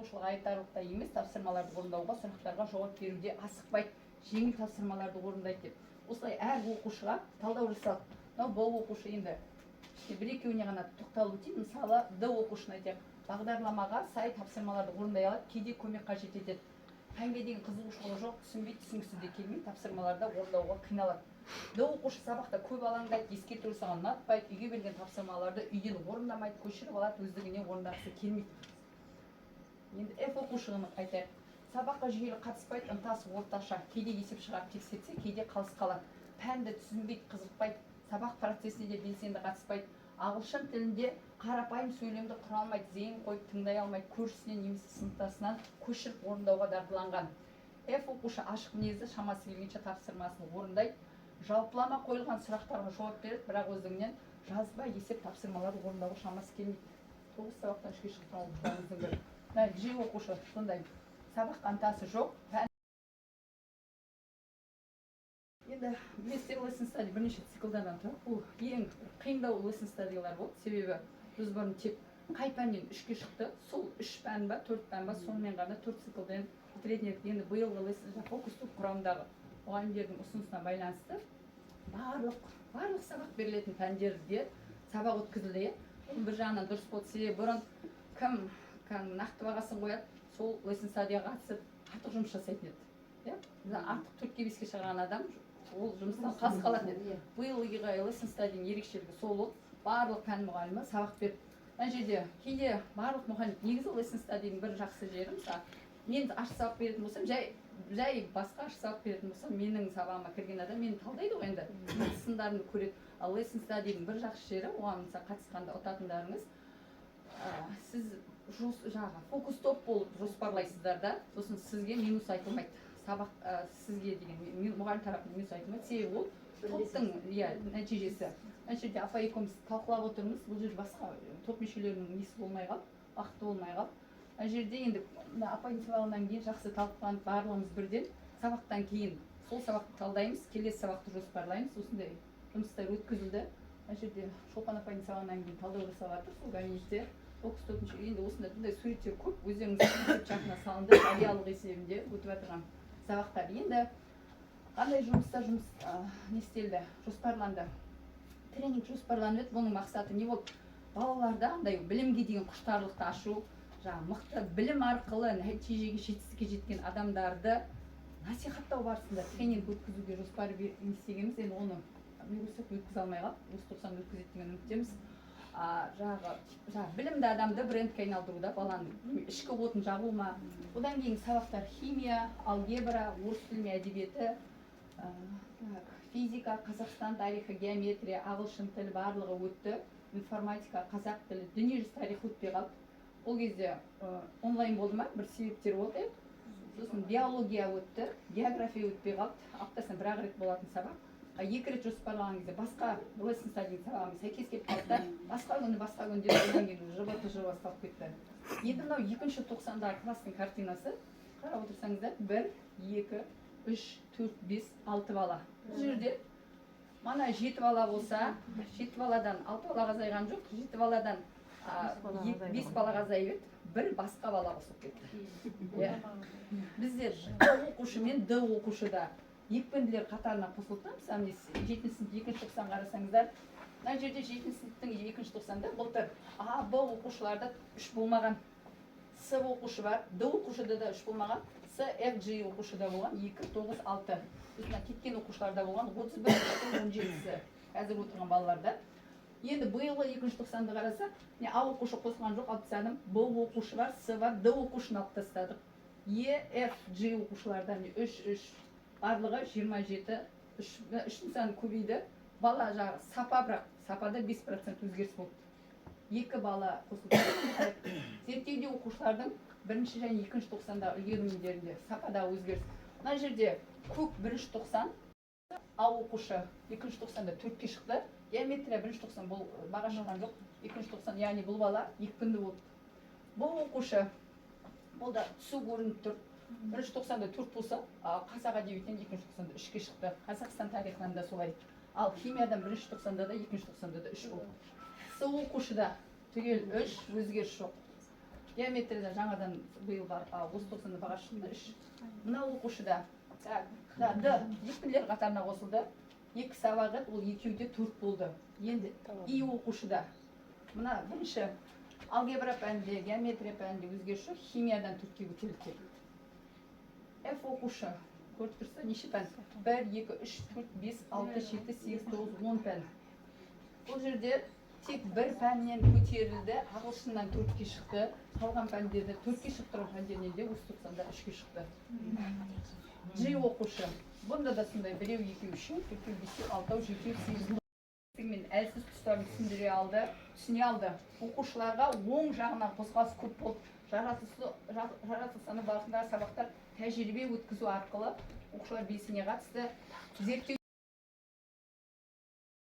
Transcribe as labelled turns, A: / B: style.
A: Қызығушылық айтарлықтай емес, тапсырмаларды орындауға, сұрақтарға жауап беруде асықпайды, жеңіл тапсырмаларды орындайды деп, осылай әр оқушыға талдау жасалды. Мынау Б оқушы. Енді кішкене бір екеуіне ғана тоқталып өтейін. Мысалы, Д оқушыны айтайық: бағдарламаға сай тапсырмаларды орындай алады, кейде көмек қажет етеді. Пәнге деген қызығушылығы жоқ, түсінбейді, түсінгісі де келмейді, тапсырмаларды орындауға қиналады. Д оқушы сабақта көп алаңдайды, ескерту жасаған ұнатпайды, үйге берген тапсырмаларды үйден орындамайды, көшіріп алады, өздігінен орындағысы келмейді. Енді Ф оқушыны айтайық: сабаққа жүйелі қатыспайды, ынтасы орташа, кейде есеп шығарып тексертсе, кейде қалыс қалады. Пәнді түсінбейді, қызықпайды, сабақ процесіне де белсенді қатыспайды. Ағылшын тілінде қарапайым сөйлемді құра алмайды, зейін қойып тыңдай алмайды, көршісінен немесе сыныптасынан көшіріп орындауға дағдыланған. Ф оқушы ашық мінезді, шамасы келгенше тапсырмасын орындайды, жалпылама қойылған сұрақтарға жауап береді, бірақ өздігінен жазба есеп тапсырмаларды орындауға шамасы келмейді. Тоғыз сабақтан үшке шыққан оқушыларымыздың бірі. Мына Ж оқушы сондай, сабаққа ынтасы жоқ, пән. Енді білесіздер, lesson study бірнеше циклдардан тұрады. Бұл ең қиындау lesson study лар болды, себебі біз бұрын тек қай пәннен үшке шықты, сол үш пән ба, төрт пән ба, сонымен ғана төрт циклден бітіретін едік. Енді биылғы lesson фокус топ құрамындағы мұғалімдердің ұсынысына байланысты барлық сабақ берілетін пәндерде сабақ өткізілді, иә. Бұл бір жағынан дұрыс болды, себебі бұрын кім кәдімгі нақты бағасын қояды, сол lesson study ға қатысып, артық жұмыс жасайтын еді, иә. Мысалы, артық төртке, беске шығарған адам ол жұмыстан қалыс қалатын еді. Биылғы lesson study ның ерекшелігі сол болды: барлық пән мұғалімі сабақ берді. Мына жерде кейде барлық мұғалім, негізі lesson study ның бір жақсы жері, мысалы, мен ашық сабақ беретін болсам, жай басқа ашық сабақ беретін болсам, менің сабағыма кірген адам мені талдайды ғой енді, менің сындарымды көреді. Ал lesson study дің бір жақсы жері, оған, мысалы, қатысқанда ұтатындарыңыз, сіз жаңағы фокус топ болып жоспарлайсыздар да, сосын сізге минус айтылмайды. Сабақ сізге деген мұғалім тарапынан минус айтылмайды, себебі ол топтың, иә, нәтижесі. Мына жерде апай екеуміз талқылап отырмыз, бұл жерде басқа топ мүшелерінің несі болмай қалды, уақыты болмай қалды. Мына жерде енді мына апайдың сабағынан кейін жақсы талқыланып, барлығымыз бірден сабақтан кейін сол сабақты талдаймыз, келесі сабақты жоспарлаймыз, осындай жұмыстар өткізілді. Мына жерде Шолпан апайдың сабағынан кейін талдау жасап жатыр сол кабинетте фокус төртінші. Енді осындай, бұндай суреттер көп, өздеріңіз есеп чатына салынды, жариялық есебінде өтіп жатырған сабақтар. Енді қандай жұмыстар, жұмыс не істелді, жоспарланды? Тренинг жоспарланып еді. Бұның мақсаты не болды? Балаларда андай білімге деген құштарлықты ашу, жаңағы мықты білім арқылы нәтижеге, жетістікке жеткен адамдарды насихаттау барысында тренинг өткізуге жоспар не істегенбіз. Енді оны бұйырса өткізе алмай қалдық, осы тоқсан өткізеді деген үміттеміз. Жаңағы білімді адамды брендке айналдыру да, баланың ішкі отын жағу ма. Одан кейін сабақтар: химия, алгебра, орыс тілі мен әдебиеті, так, физика, Қазақстан тарихы, геометрия, ағылшын тілі, барлығы өтті. Информатика, қазақ тілі, дүниежүзі тарихы өтпей қалды. Ол кезде онлайн болды ма, бір себептер болды, иә. Сосын биология өтті, география өтпей қалды, аптасына бір ақ рет болатын сабақ, а екі рет жоспарлаған кезде басқа lesson study сабағымен сәйкес келіп қалды да, басқа күні, басқа күн деп, одан кейін ЖБТЖ басталып кетті. Енді мынау екінші тоқсандағы класстың картинасы. Қарап отырсаңыздар, бір, екі, үш, төрт, бес, алты бала. Бұл жерде мана жеті бала болса, жеті баладан алты балаға азайған жоқ, жеті баладан бес балаға азайып еді, бір басқа бала қосылып кетті, иә. Бізде Д оқушы мен Д оқушы да екпінділер қатарына қосылды да. Мысалы, міне, жетінші сынып екінші тоқсан қарасаңыздар, мына жерде жетінші сыныптың екінші тоқсанда былтыр А, Б оқушыларда үш болмаған, С оқушы бар, Д оқушыда да үш болмаған, С, Ф, G оқушыда болған екі, тоғыз, алты. Сосын мына кеткен оқушыларда болған 31, үштің 17-сі қазір отырған балаларда. Енді биылғы екінші тоқсанды қарасақ, міне, А оқушы қосылған жоқ, алып тастадым. Б оқушы бар, С бар, Д оқушыны алып тастадық. Е, Ф, G оқушыларда, міне, үш, үш, барлығы 27, үш, үштің саны көбейді. Бала жағы сапа, бірақ сапада 5% өзгеріс болды, екі бала қосылды. Зерттеуде оқушылардың бірінші және екінші тоқсандағы үлгерімдерінде сападағы өзгеріс. Мына жерде көк бірінші тоқсан. А оқушы екінші тоқсанда төртке шықты. Геометрия бірінші тоқсан бұл баға шыққан жоқ, екінші тоқсан, яғни бұл бала екпінді болды. Бұл оқушы, бұл да түсі көрініп тұр, бірінші тоқсанда төрт болса, қазақ әдебиетінен екінші тоқсанда үшке шықты, Қазақстан тарихынан да солай. Ал химиядан бірінші тоқсанда да, екінші тоқсанда да үш болды. С оқушыда түгел үш, өзгеріс жоқ. Геометрияда жаңадан биыл бар, осы 90-да баға шықты, 3. Мына оқушыда, так, да, Д екілер қатарына қосылды. Екі сабақ еді, ол екеуде 4 болды. Енді И оқушыда мына бірінші алгебра пәнінде, геометрия пәнінде өзгеріс жоқ, химиядан 4-ке көтерілді тек. Ф оқушы, көріп тұрсыз, неше пән? Бір, екі, үш, төрт, бес, алты, жеті, сегіз, тоғыз, 10 пән. Бұл жерде тек бір пәннен көтерілді, ағылшыннан 4-ке шықты. Қалған пәндерде 4-ке шығып тұрған пәндерінен де осы 90-да 3-ке шықты. G оқушы, бұнда да сондай: біреу, екеу, үшеу, төртеу, бесеу, алтау, жетеу, сегіз. Мен әлсіз тұстарын түсіндіре алды, түсіне алды. Оқушыларға оң жағынан қозғалыс көп болды. Жаратылыстану бағытындағы сабақтар тәжірибе өткізу арқылы оқушылар белсене қатысты. Зерттеу